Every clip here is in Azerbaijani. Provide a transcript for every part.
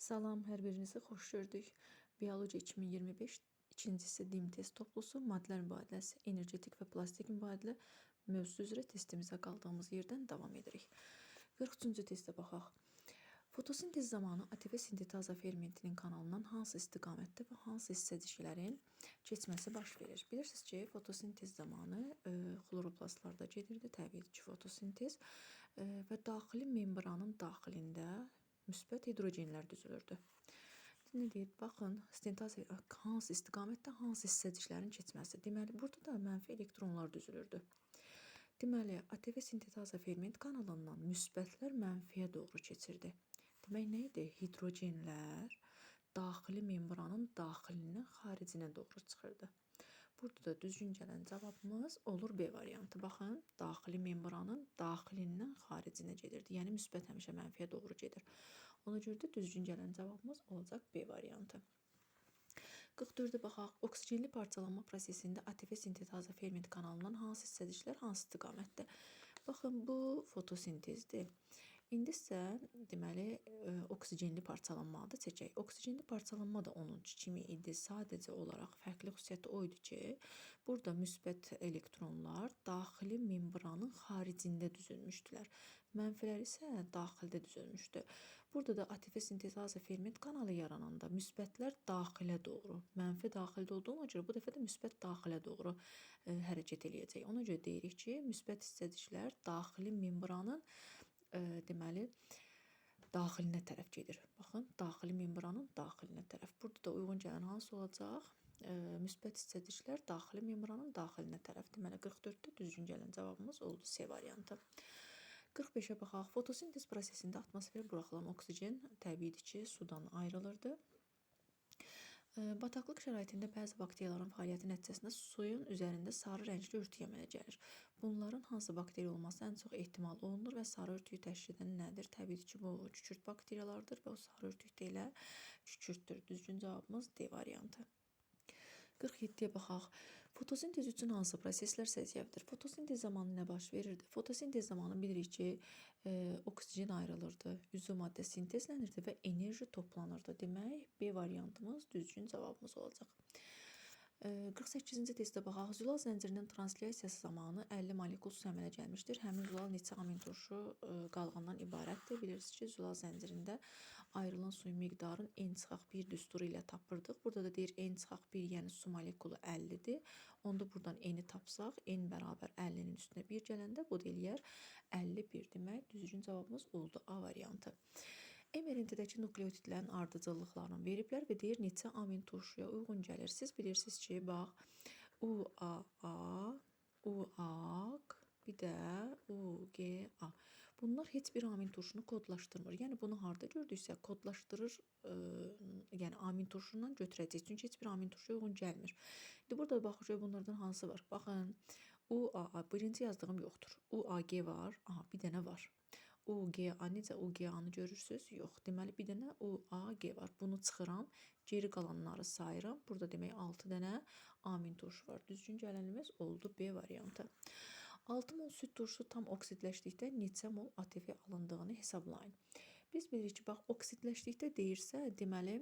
Salam, hər birinizi xoş gördük. Biologiya 2025 ikincisi DİM test toplusu, maddələr mübadiləsi, energetik və plastik mübadilə mövzusu üzrə testimizə qaldığımız yerdən davam edirik. 43-cü testə baxaq. Fotosintez zamanı ATP sintetaza fermentinin kanalından hansı istiqamətdə və hansı hissəciklərin keçməsi baş verir? Bilirsiniz ki, fotosintez zamanı xloroplastlarda gedirdi, təbii ki, fotosintez və daxili membranın daxilində müsbət hidrogenlər düzülürdü. Nə deyir? Baxın, sintez hansı istiqamətdə hansı hissəciklərin keçməsi. Deməli, burada da mənfi elektronlar düzülürdü. Deməli, ATP sintetaza ferment kanalından müsbətlər mənfiyə doğru keçirdi. Demək nə idi? Hidrogenlər daxili membranın daxilindən xaricinə doğru çıxırdı. Burada da düzgün gələn cavabımız olur B variantı. Baxın, daxili membranın daxilindən xaricinə gedirdi. Yəni müsbət həmişə mənfiyə doğru gedir. Ona görə də düzgün gələn cavabımız olacaq B variantı. 44-ə baxaq. Oksigenli parçalanma prosesində ATP sintetaza ferment kanalından hansı hissəciklər hansı istiqamətdə? Baxın, bu fotosintezdir. İndi isə deməli oksigenli parçalanmanı da çəkək. Oksigenli parçalanma da onun kimi idi. Sadəcə olaraq fərqli xüsusiyyəti o idi ki, burada müsbət elektronlar daxili membranın xaricində düzülmüşdülər. Mənfilər isə daxildə düzülmüşdü. Burada da ATP sintetaza ferment kanalı yarananda müsbətlər daxilə doğru, mənfi daxildə olduğuna görə bu dəfə də müsbət daxilə doğru hərəkət eləyəcək. Ona görə deyirik ki, müsbət hissəciklər daxili membranın deməli daxilinə tərəf gedir. Baxın, daxili membranın daxilinə tərəf. Burada da uyğun gələn hansı olacaq? Müsbət hissəciklər daxili membranın daxilinə tərəf. Deməli 44-də düzgün gələn cavabımız oldu C variantı. 45-ə baxaq. Fotosintez prosesində atmosferə buraxılan oksigen təbiidir ki, sudan ayrılırdı. Bataqlıq şəraitində bəzi bakteriyaların fəaliyyəti nəticəsində suyun üzərində sarı rəngli örtük əmələ gəlir. Bunların hansı bakteriya olması ən çox ehtimal olunur və sarı örtüyü təşkil edən nədir? Təbii ki, bu kükürt bakteriyalardır və o sarı örtük də elə kükürdür. Düzgün cavabımız D variantı. 47-yə baxaq. Fotosintez üçün hansı proseslər səciyyəvidir? Fotosintez zamanı nə baş verirdi? Fotosintez zamanı bilirik ki, oksigen ayrılırdı, üzvü maddə sintezlənirdi və enerji toplanırdı. Demək, B variantımız düzgün cavabımız olacaq. 48-ci testə baxaq. Zülal zəncirinin translyasiyası zamanı 50 molekul su əmələ gəlmişdir. Həmin zülal neçə amin turşu qalğından ibarətdir? Bilirsiniz ki, zülal zəncirində ayrılan suyun miqdarını N-1 düsturu ilə tapırdıq. Burada da deyir N-1, yəni su molekulu 50-dir. Onda buradan N-i tapsaq, N bərabər 50-nin üstünə 1 gələndə bu da eləyər 51. Demək, düzgün cavabımız oldu A variantı. mRNT-dəki nukleotidlərin ardıcıllıqlarını veriblər və deyir neçə amin turşuya uyğun gəlir. Siz bilirsiniz ki, bax UAA, UAK, bir də UGA. Bunlar heç bir amin turşunu kodlaşdırmır. Yəni bunu harda gördüksə kodlaşdırır, yəni amin turşundan götürəcəyik. Çünki heç bir amin turşuya uyğun gəlmir. İndi burada baxırıq bunlardan hansı var? Baxın, UAA birinci yazdığım yoxdur. UAG var. Aha, bir dənə var. UGA necə UGA-nı görürsüz? Yox. Deməli bir dənə UAG var. Bunu çıxıram. Geri qalanları sayıram. Burada demək 6 dənə amin turşu var. Düzgün gələnimiz oldu B variantı. 6 mol süd turşusu tam oksidləşdikdə neçə mol ATP alındığını hesablayın. Biz bilirik ki, bax oksidləşdikdə deyirsə, deməli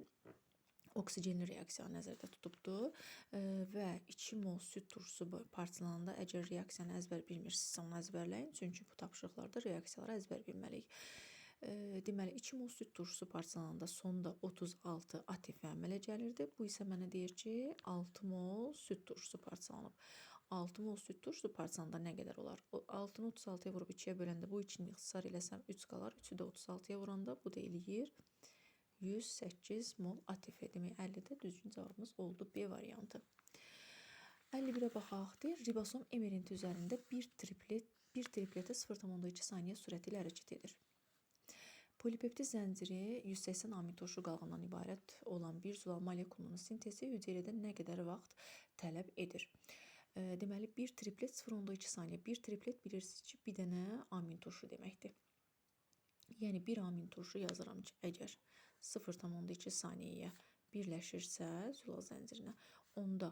oksigenli reaksiyanı nəzərdə tutubdur və 2 mol süd turşusu parçalananda əgər reaksiyanı əzbər bilmirsinizsə onu əzbərləyin. Çünki bu tapşırıqlarda reaksiyaları əzbər bilməliyik. Deməli 2 mol süd turşusu parçalananda sonda 36 ATP əmələ gəlirdi. Bu isə mənə deyir ki, 6 mol süd turşusu parçalanıb. 6 mol süd turşusu parçalananda nə qədər olar? 6-nı 36-ya vurub 2-yə böləndə bu 2-ni ixtisar eləsəm 3 qalar. 3-ü də 36-ya vuranda bu da eləyir 108 mol ATP. Demək 50-də düzgün cavabımız oldu B variantı. 51-ə baxaq. Deyir, ribosom mRNT üzərində bir tripletə 0,2 saniyə sürəti ilə hərəkət edir. Polipeptid zənciri 180 amin turşu qalğından ibarət olan bir zülal molekulunun sintezi hüceyrədə nə qədər vaxt tələb edir? Deməli, bir triplet 0,2 saniyə. Bir triplet bilirsiniz ki, bir dənə amin turşu deməkdir. Yəni bir amin turşu yazıram ki, əgər 0,2 saniyəyə birləşirsə zülal zəncirinə, onda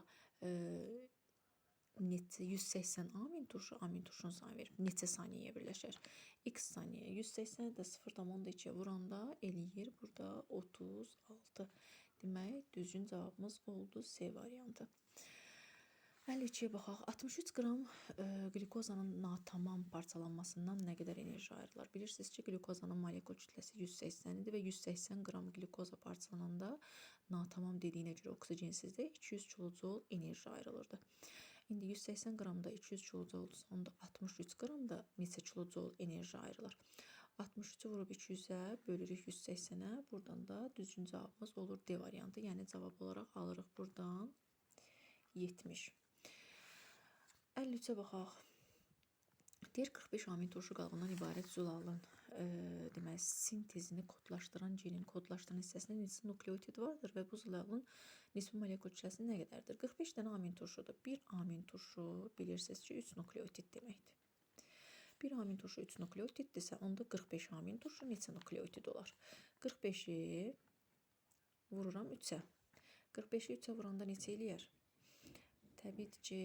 neçə 180 amin turşu, amin turşunun sayını verib. Neçə saniyəyə birləşər? X saniyə. 180-i də 0,2-yə vuranda eləyir burada 36. Demək, düzgün cavabımız oldu C variantı. 52-yə baxaq. 63 qram qlikozanın natamam parçalanmasından nə qədər enerji ayrılar? Bilirsiniz ki, qlikozanın molekul kütləsi 180 idi və 180 qram qlikoza parçalananda natamam dediyinə görə oksigensizdə 200 kilojoule enerji ayrılırdı. İndi 180 qramda 200 kilojoule, onda 63 qramda neçə kilojoule enerji ayrılar? 63-ü vurub 200-ə bölürük 180-ə. Buradan da düzgün cavabımız olur D variantı. Yəni cavab olaraq alırıq buradan 70. 53-ə baxaq. Deyir 45 amin turşu qalığından ibarət zülalın deməli sintezini kodlaşdıran genin kodlaşdıran hissəsində neçə nukleotid vardır və bu zülalın nisbi molekul kütləsi nə qədərdir? 45 dənə amin turşudur. Bir amin turşu bilirsiniz ki, 3 nukleotid deməkdir. Bir amin turşu 3 nukleotiddirsə, onda 45 amin turşu neçə nukleotid olar? 45-i vururam 3-ə. 45-i 3-ə vuranda neçə eləyər? Təbii ki,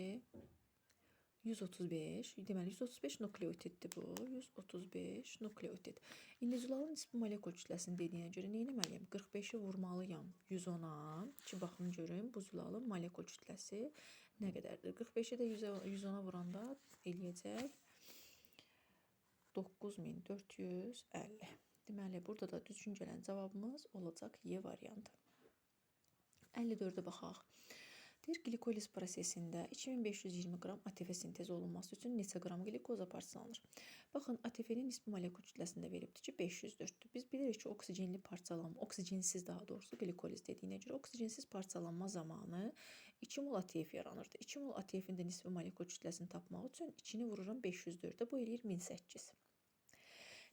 135. Deməli 135 nukleotiddir bu. 135 nukleotid. İndi zülalın nisbi molekul kütləsini dediyinə görə nə etməliyəm? 45-i vurmalıyam 110-a ki, baxım görüm bu zülalın molekul kütləsi nə qədərdir? 45-i də 110-a vuranda eləyəcək 9450. Deməli, burada da düzgün gələn cavabımız olacaq Y variantı. 54-ə baxaq. Deyir, qlikoliz prosesində 2520 qram ATF sintez olunması üçün neçə qram qlikoza parçalanır? Baxın, ATF-nin nisbi molekul kütləsində veribdir ki, 504-dür. Biz bilirik ki, oksigenli parçalanma, oksigensiz daha doğrusu qlikoliz dediyinə görə oksigensiz parçalanma zamanı 2 mol ATF yaranırdı. 2 mol ATF-in də nisbi molekul kütləsini tapmaq üçün 2-ni vururam 504-ə, bu eləyir 1008.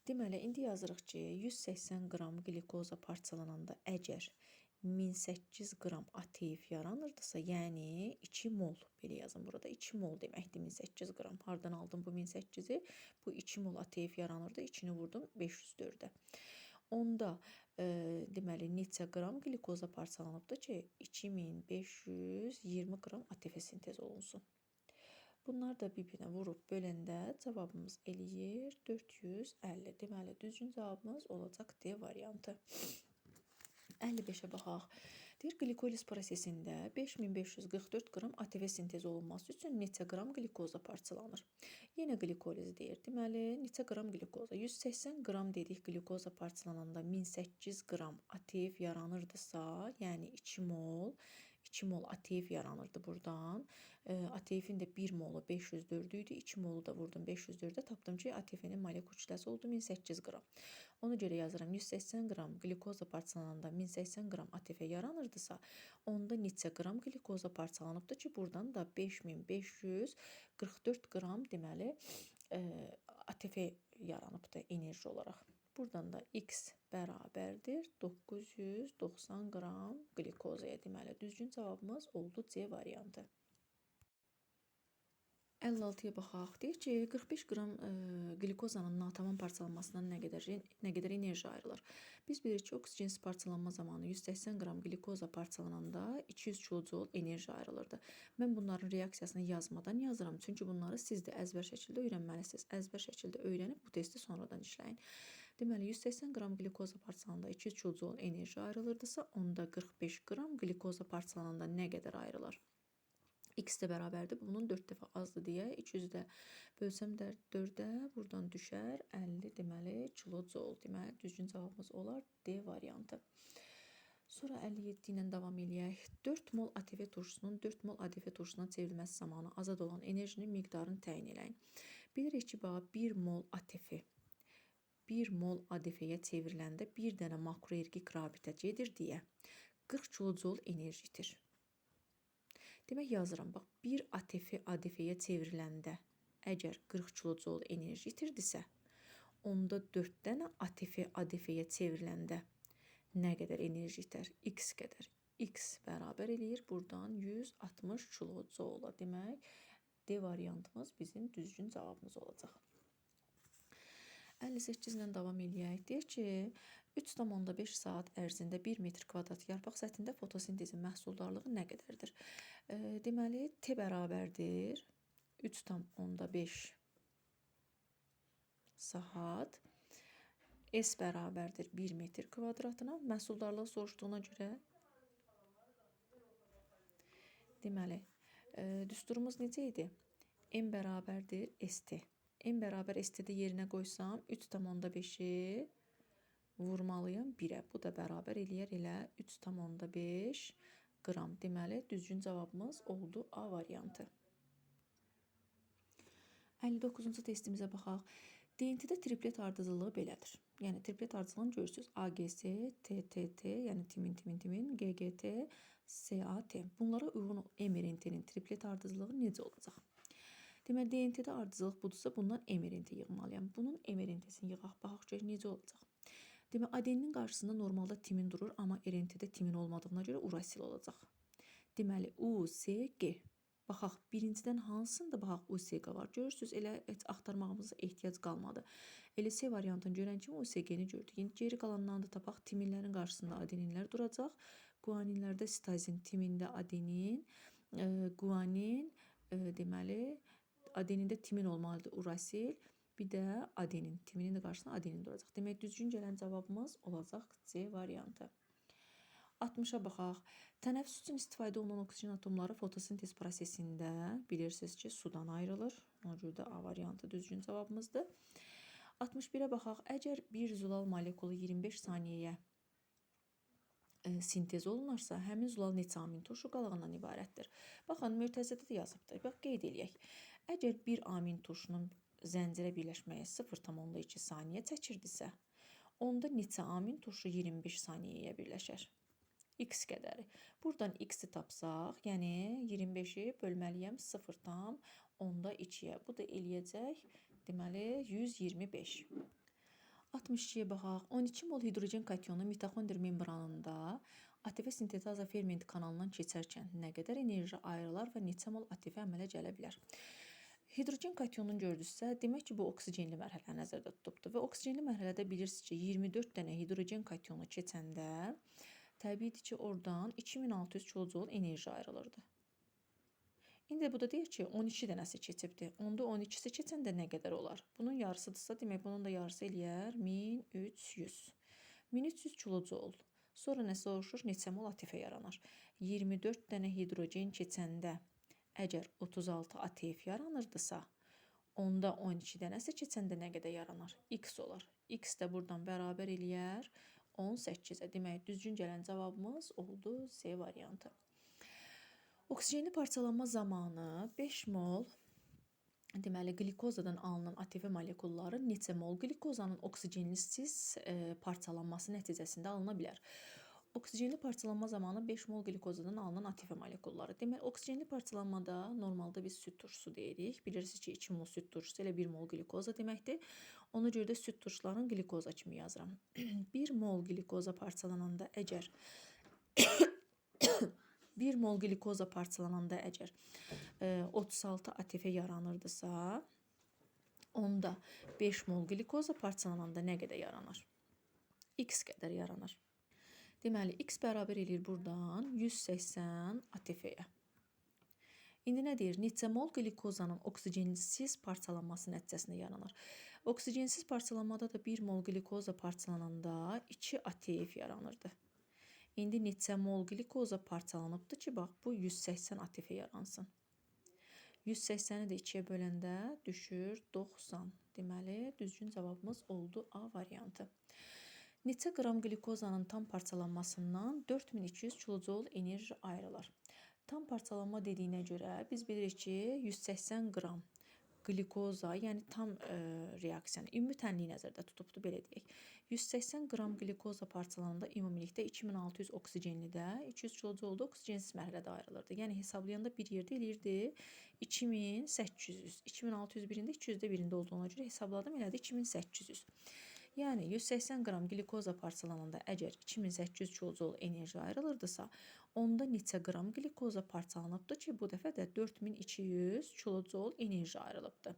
Deməli, indi yazırıq ki, 180 qram qlikoza parçalananda əgər 1008 qram ATF yaranırdısa, yəni 2 mol, belə yazın burada, 2 mol deməkdir 1008 qram. Hardan aldım bu 1008-i? Bu 2 mol ATF yaranırdı, 2-ni vurdum 504-ə. Onda deməli neçə qram qlikoza parçalanıbdır ki, 2520 qram ATF sintez olunsun. Bunlar da bir-birinə vurub böləndə cavabımız eləyir 450. Deməli, düzgün cavabımız olacaq D variantı. 55-ə baxaq. Deyir, qlikoliz prosesində 5544 qram ATF sintez olunması üçün neçə qram qlikoza parçalanır? Yenə qlikoliz deyir. Deməli, neçə qram qlikoza? 180 qram dedik qlikoza parçalananda 1008 qram ATF yaranırdısa, yəni 2 mol, 2 mol ATF yaranırdı buradan. ATF-in də 1 molu 504 idi. 2 molu da vurdum 504-ə. Tapdım ki, ATF-nin molekul kütləsi oldu 1008 qram. Ona görə yazıram 180 qram qlikoza parçalananda 1080 qram ATF yaranırdısa, onda neçə qram qlikoza parçalanıbdır ki, buradan da 5544 qram deməli ATF yaranıbdır enerji olaraq. Buradan da X bərabərdir 990 qram qlikozaya. Deməli, düzgün cavabımız oldu C variantı. 56-ya baxaq. Deyir ki, 45 qram qlikozanın natamam parçalanmasından nə qədər enerji ayrılır? Biz bilirik ki, oksigensiz parçalanma zamanı 180 qram qlikoza parçalananda 200 kilojoule enerji ayrılırdı. Mən bunların reaksiyasını yazmadan yazıram. Çünki bunları siz də əzbər şəkildə öyrənməlisiniz. Əzbər şəkildə öyrənib bu testi sonradan işləyin. Deməli, 180 qram qlikoza parçalananda 200 kilojoule enerji ayrılırdısa, onda 45 qram qlikoza parçalananda nə qədər ayrılır? X də bərabərdir. Bunun 4 dəfə azdır deyə 200-ü də bölsəm də 4-ə buradan düşər 50 deməli kilojoule. Deməli, düzgün cavabımız olar D variantı. Sonra 57 ilə davam eləyək. 4 mol ATF turşusunun 4 mol ADF turşusuna çevrilməsi zamanı azad olan enerjinin miqdarını təyin eləyin. Bilirik ki, bax 1 mol ATF 1 mol ADF-yə çevriləndə bir dənə makroergik rabitə gedir deyə 40 kilojoule enerji itir. Demək yazıram, bax 1 ATF ADF-yə çevriləndə əgər 40 kilojoule enerji itirdisə, onda 4 dənə ATF ADF-yə çevriləndə nə qədər enerji itər? X qədər. X bərabər eləyir buradan 160 kilojoule. Demək, D variantımız bizim düzgün cavabımız olacaq. 58 ilə davam eləyək. Deyir ki, 3,5 saat ərzində 1 metr kvadrat yarpaq səthində fotosintezin məhsuldarlığı nə qədərdir? Deməli, T bərabərdir 3,5 saat. S bərabərdir 1 metr kvadratına. Məhsuldarlığı soruşduğuna görə deməli, düsturumuz necə idi? M bərabərdir ST. M bərabər ST-də yerinə qoysam 3,5-i vurmalıyam 1-ə. Bu da bərabər eləyər elə 3,5 qram. Deməli, düzgün cavabımız oldu A variantı. 59-cu testimizə baxaq. DNT-də triplet ardıcıllığı belədir. Yəni, triplet ardıcıllığını görürsünüz. AGS, TTT, yəni timin, timin, timin, GGT, SAT. Bunlara uyğun mRNT-nin triplet ardıcıllığı necə olacaq? Deməli, DNT-də ardıcıllıq budursa, bundan mRNT yığmalıyam. Bunun mRNT-sini yığaq, baxaq görək necə olacaq. Deməli, adeninin qarşısında normalda timin durur, amma RNT-də timin olmadığına görə urasil olacaq. Deməli, UCG. Baxaq, birincidən hansında baxaq UCG var. Görürsünüz, elə heç axtarmağımıza ehtiyac qalmadı. Elə C variantını görən kimi UCG-ni gördük. İndi geri qalanlarını da tapaq. Timinlərin qarşısında adeninlər duracaq. Guaninlərdə sitozin, timində adenin, guanin, deməli, adenində timin olmalıdır urasil. Bir də adenin, timinin də qarşısında adenin duracaq. Demək, düzgün gələn cavabımız olacaq C variantı. 60-a baxaq. Tənəffüs üçün istifadə olunan oksigen atomları fotosintez prosesində bilirsiniz ki, sudan ayrılır. Ona görə də A variantı düzgün cavabımızdır. 61-ə baxaq. Əgər bir zulal molekulu 25 saniyəyə sintez olunarsa, həmin zulal neçə amin turşu qalağından ibarətdir? Baxın, mötərizədə də yazıbdır. Bax, qeyd eləyək. Əgər bir amin turşunun zəncirə birləşməyə 0,2 saniyə çəkirdisə, onda neçə amin turşu 25 saniyəyə birləşər? X qədəri. Buradan X-i tapsaq, yəni 25-i bölməliyəm 0,2-yə. Bu da eləyəcək, deməli, 125. 62-yə baxaq. 12 mol hidrogen kationu mitoxondr membranında ATF sintetaza fermenti kanalından keçərkən nə qədər enerji ayrılar və neçə mol ATF əmələ gələ bilər? Hidrogen kationunu gördünüzsə, demək ki, bu oksigenli mərhələni nəzərdə tutubdur. Və oksigenli mərhələdə bilirsiniz ki, 24 dənə hidrogen kationu keçəndə təbiidir ki, oradan 2600 kilojoule enerji ayrılırdı. İndi bu da deyir ki, 12 dənəsi keçibdir. Onda 12-si keçəndə nə qədər olar? Bunun yarısıdırsa, demək bunun da yarısı eləyər 1300. 1300 kilojoule. Sonra nə soruşur? Neçə mol ATF yaranır? 24 dənə hidrogen keçəndə əgər 36 ATF yaranırdısa, onda 12 dənəsi keçəndə nə qədər yaranır? X olar. X də buradan bərabər eləyər 18-ə. Demək, düzgün gələn cavabımız oldu C variantı. Oksigenli parçalanma zamanı 5 mol deməli, qlikozadan alınan ATF molekulları neçə mol qlikozanın oksigenlisiz parçalanması nəticəsində alına bilər? Oksigenli parçalanma zamanı 5 mol qlikozadan alınan ATF molekulları. Deməli, oksigenli parçalanmada normalda biz süd turşusu deyirik. Bilirsiniz ki, 2 mol süd turşusu elə 1 mol qlikoza deməkdir. Ona görə də süd turşularını qlikoza kimi yazıram. 1 mol qlikoza parçalananda əgər 1 mol qlikoza parçalananda əgər 36 ATF yaranırdısa, onda 5 mol qlikoza parçalananda nə qədər yaranır? X qədər yaranır. Deməli, X bərabər eləyir buradan 180 ATF-yə. İndi nə deyir? Neçə mol qlikozanın oksigensiz parçalanması nəticəsində yaranır? Oksigensiz parçalanmada da 1 mol qlikoza parçalananda 2 ATF yaranırdı. İndi neçə mol qlikoza parçalanıbdır ki, bax, bu 180 ATF yaransın. 180-i də 2-yə böləndə düşür 90. Deməli, düzgün cavabımız oldu A variantı. Neçə qram qlikozanın tam parçalanmasından 4200 kilojoule enerji ayrılar? Tam parçalanma dediyinə görə biz bilirik ki, 180 qram qlikoza, yəni tam reaksiyanı, ümumi tənliyi nəzərdə tutubdur, belə deyək. 180 qram qlikoza parçalananda ümumilikdə 2600 oksigenlidə 200 kilojoule oksigensiz mərhələdə ayrılırdı. Yəni hesablayanda bir yerdə eləyirdi 2800, 2600 birində, 200 də birində olduğuna görə hesabladım, elədi 2800. Yəni 180 qram qlikoza parçalananda əgər 2800 kilojoule enerji ayrılırdısa, onda neçə qram qlikoza parçalanıbdır ki, bu dəfə də 4200 kilojoule enerji ayrılıbdır.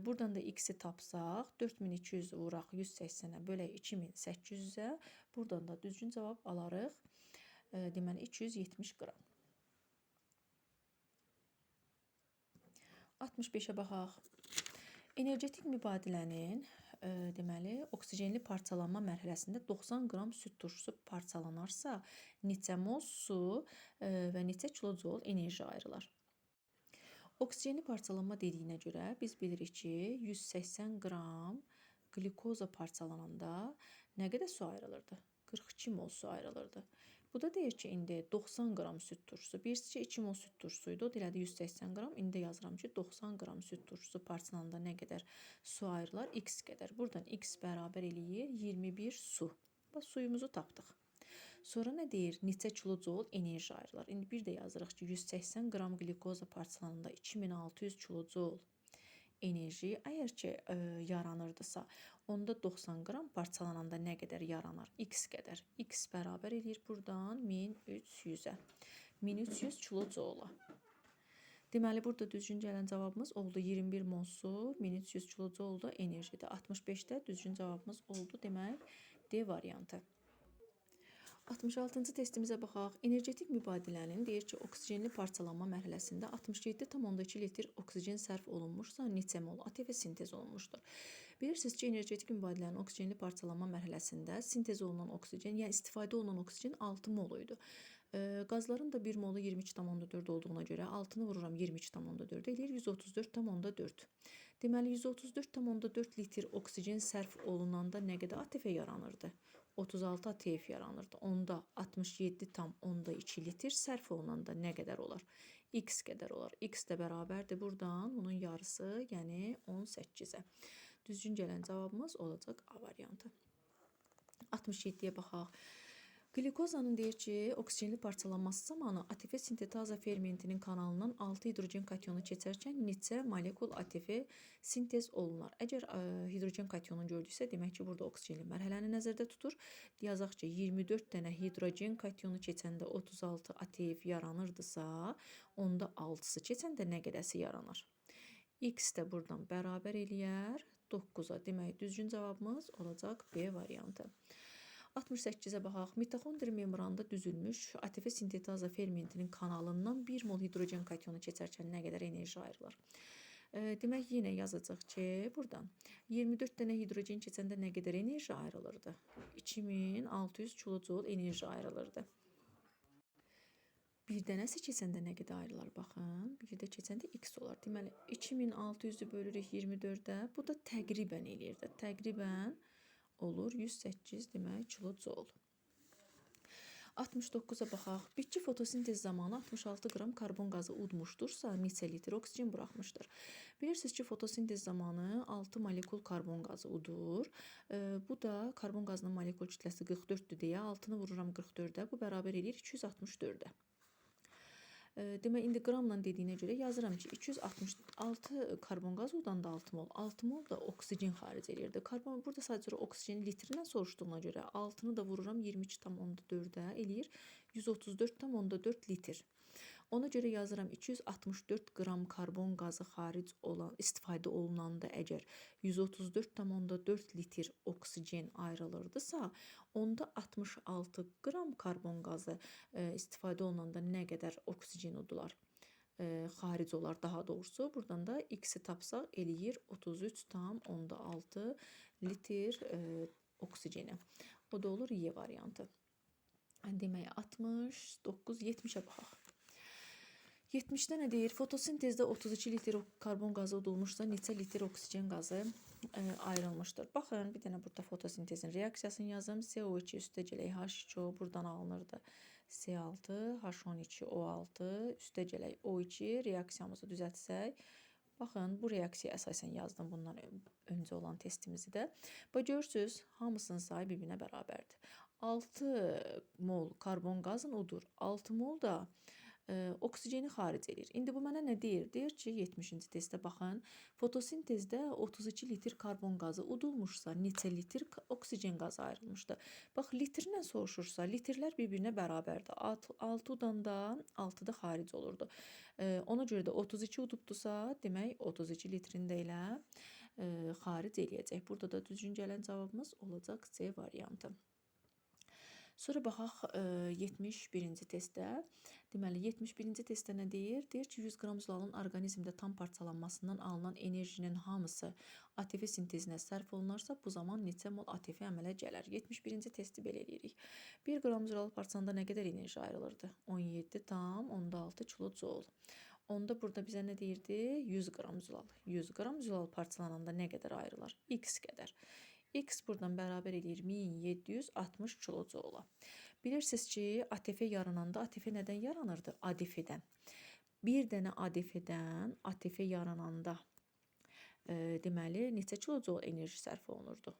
Buradan da x-i tapsaq, 4200 vuraq 180-ə bölək 2800-ə. Buradan da düzgün cavab alarıq. Deməli, 270 qram. 65-ə baxaq. Energetik mübadilənin deməli, oksigenli parçalanma mərhələsində 90 qram süd turşusu parçalanarsa, neçə mol su və neçə kilojoule enerji ayrılar? Oksigenli parçalanma dediyinə görə biz bilirik ki, 180 qram qlikoza parçalananda nə qədər su ayrılırdı? 42 mol su ayrılırdı. Bu da deyir ki, indi 90 qram süd turşusu. Bilirsiniz ki, 2 mol süd turşusu idi. O da elədi 180 qram. İndi yazıram ki, 90 qram süd turşusu parçalananda nə qədər su ayrılar? X qədər. Buradan X bərabər eləyir 21 su. Bax, suyumuzu tapdıq. Sonra nə deyir? Neçə kilojoule enerji ayrılar? İndi bir də yazırıq ki, 180 qram qlikoza parçalananda 2600 kilojoule enerji əgər ki yaranırdısa, onda 90 qram parçalananda nə qədər yaranar? X qədər. X bərabər eləyir buradan 1300-ə. 1300 kilojoule. Deməli, burada düzgün gələn cavabımız oldu 21 mol su, 1300 kilojoule da enerjidir. 65-də düzgün cavabımız oldu. Demək, D variantı. 66-cı testimizə baxaq. Energetik mübadilənin deyir ki, oksigenli parçalanma mərhələsində 67,2 litr oksigen sərf olunmuşsa, neçə mol ATF sintez olunmuşdur? Bilirsiniz ki, energetik mübadilənin oksigenli parçalanma mərhələsində sintez olunan oksigen, yəni istifadə olunan oksigen 6 mol idi. Qazların da 1 molu 22,4 olduğuna görə 6-nı vururam 22,4-ə, eləyir 134,4. Deməli, 134,4 litr oksigen sərf olunanda nə qədər ATF yaranırdı? 36 ATF yaranırdı. Onda 67,2 litr sərf olunanda nə qədər olar? X qədər olar. X də bərabərdir buradan bunun yarısı, yəni 18-ə. Düzgün gələn cavabımız olacaq A variantı. 67-yə baxaq. Qlikozanın deyir ki, oksigenli parçalanması zamanı ATF sintetaza fermentinin kanalından 6 hidrogen katyonu keçərkən neçə molekul ATF sintez olunar? Əgər hidrogen katyonu gördüksə, demək ki, burada oksigenli mərhələni nəzərdə tutur. Yazaq ki, 24 dənə hidrogen katyonu keçəndə 36 ATF yaranırdısa, onda 6-sı keçəndə nə qədərsi yaranar? X də buradan bərabər eləyər 9-a. Demək, düzgün cavabımız olacaq B variantı. 68-ə baxaq. Mitoxondri membranında düzülmüş ATF sintetaza fermentinin kanalından 1 mol hidrogen katyonu keçərkən nə qədər enerji ayrılar? Demək, yenə yazacaq ki, buradan 24 dənə hidrogen keçəndə nə qədər enerji ayrılırdı? 2600 kilojoule enerji ayrılırdı. Bir dənəsi keçəndə nə qədər ayrılar? Baxın, bir də keçəndə x olar. Deməli, 2600-ü bölürük 24-ə. Bu da təqribən eləyir də. Təqribən olur 108 demək kilojoule. 69-a baxaq. Bitki fotosintez zamanı 66 qram karbon qazı udmuşdursa, neçə litr oksigen buraxmışdır? Bilirsiniz ki, fotosintez zamanı 6 molekul karbon qazı udur. Bu da karbon qazının molekul kütləsi 44-dür deyə 6-nı vururam 44-ə. Bu bərabər eləyir 264-ə. Demək, indi qramla dediyinə görə yazıram ki, 266 karbon qazı udanda 6 mol. 6 mol da oksigen xaric eləyirdi. Karbon burada sadəcə oksijeni litrlə soruşduğuna görə 6-nı da vururam 22,4-ə eləyir 134,4 litr. Ona görə yazıram 264 qram karbon qazı xaric olan istifadə olunanda əgər 134,4 litr oksigen ayrılırdısa, onda 66 qram karbon qazı istifadə olunanda nə qədər oksigen udular? Xaric olar daha doğrusu. Buradan da x-i tapsaq eləyir 33,6 litr oksigeni. O da olur Y variantı. Demək 69, 70-ə baxaq. 70-də nə deyir? Fotosintezdə 32 litr karbon qazı udulmuşsa, neçə litr oksigen qazı ayrılmışdır? Baxın, bir dənə burada fotosintezin reaksiyasını yazım. CO2 üstə gələk H2O buradan alınırdı. C6, H12O6 üstə gələk O2 reaksiyamızı düzəltsək. Baxın, bu reaksiyaya əsasən yazdım bundan öncə olan testimizi də. Bax, görürsünüz, hamısının sayı bir-birinə bərabərdir. 6 mol karbon qazını udur. 6 mol da Oksigeni xaric eləyir. İndi bu mənə nə deyir? Deyir ki, 70-ci testdə baxın, fotosintezdə 32 litr karbon qazı udulmuşsa, neçə litr oksigen qazı ayrılmışdı? Bax, litrlə soruşursa, litrlər bir-birinə bərabərdir. 6 udanda 6 da xaric olurdu. Ona görə də 32 udubdusa, demək 32 litrini də elə xaric eləyəcək. Burada da düzgün gələn cavabımız olacaq C variantı. Sonra baxaq 71-ci testdə. Deməli 71-ci testdə nə deyir? Deyir ki, 100 qram zülalın orqanizmdə tam parçalanmasından alınan enerjinin hamısı ATF sintezinə sərf olunarsa, bu zaman neçə mol ATF əmələ gələr? 71-ci testi belə eləyirik. 1 qram zülal parçanda nə qədər enerji ayrılırdı? 17,6 kilojoule. Onda burada bizə nə deyirdi? 100 qram zülal. 100 qram zülal parçalananda nə qədər ayrılar? X qədər. X buradan bərabər eləyir 1760 kilojoula. Bilirsiniz ki, ATF yarananda ATF nədən yaranırdı? ADF-dən. Bir dənə ADF-dən ATF yarananda deməli neçə kilojoule enerji sərf olunurdu?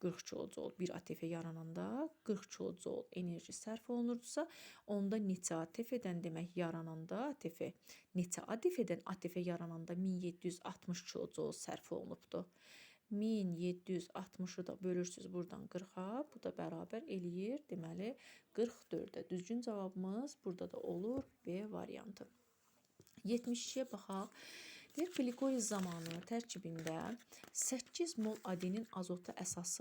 40 kilojoule bir ATF yarananda 40 kilojoule enerji sərf olunurdusa, onda neçə ATF-dən demək yarananda ATF, neçə ADF-dən ATF yarananda 1760 kilojoule sərf olunubdu? 1760-ı da bölürsüz buradan 40-a, bu da bərabər eləyir, deməli 44-ə. Düzgün cavabımız burada da olur B variantı. 72-yə baxaq. Deyir, qlikoliz zamanı tərkibində 8 mol adenin azota əsası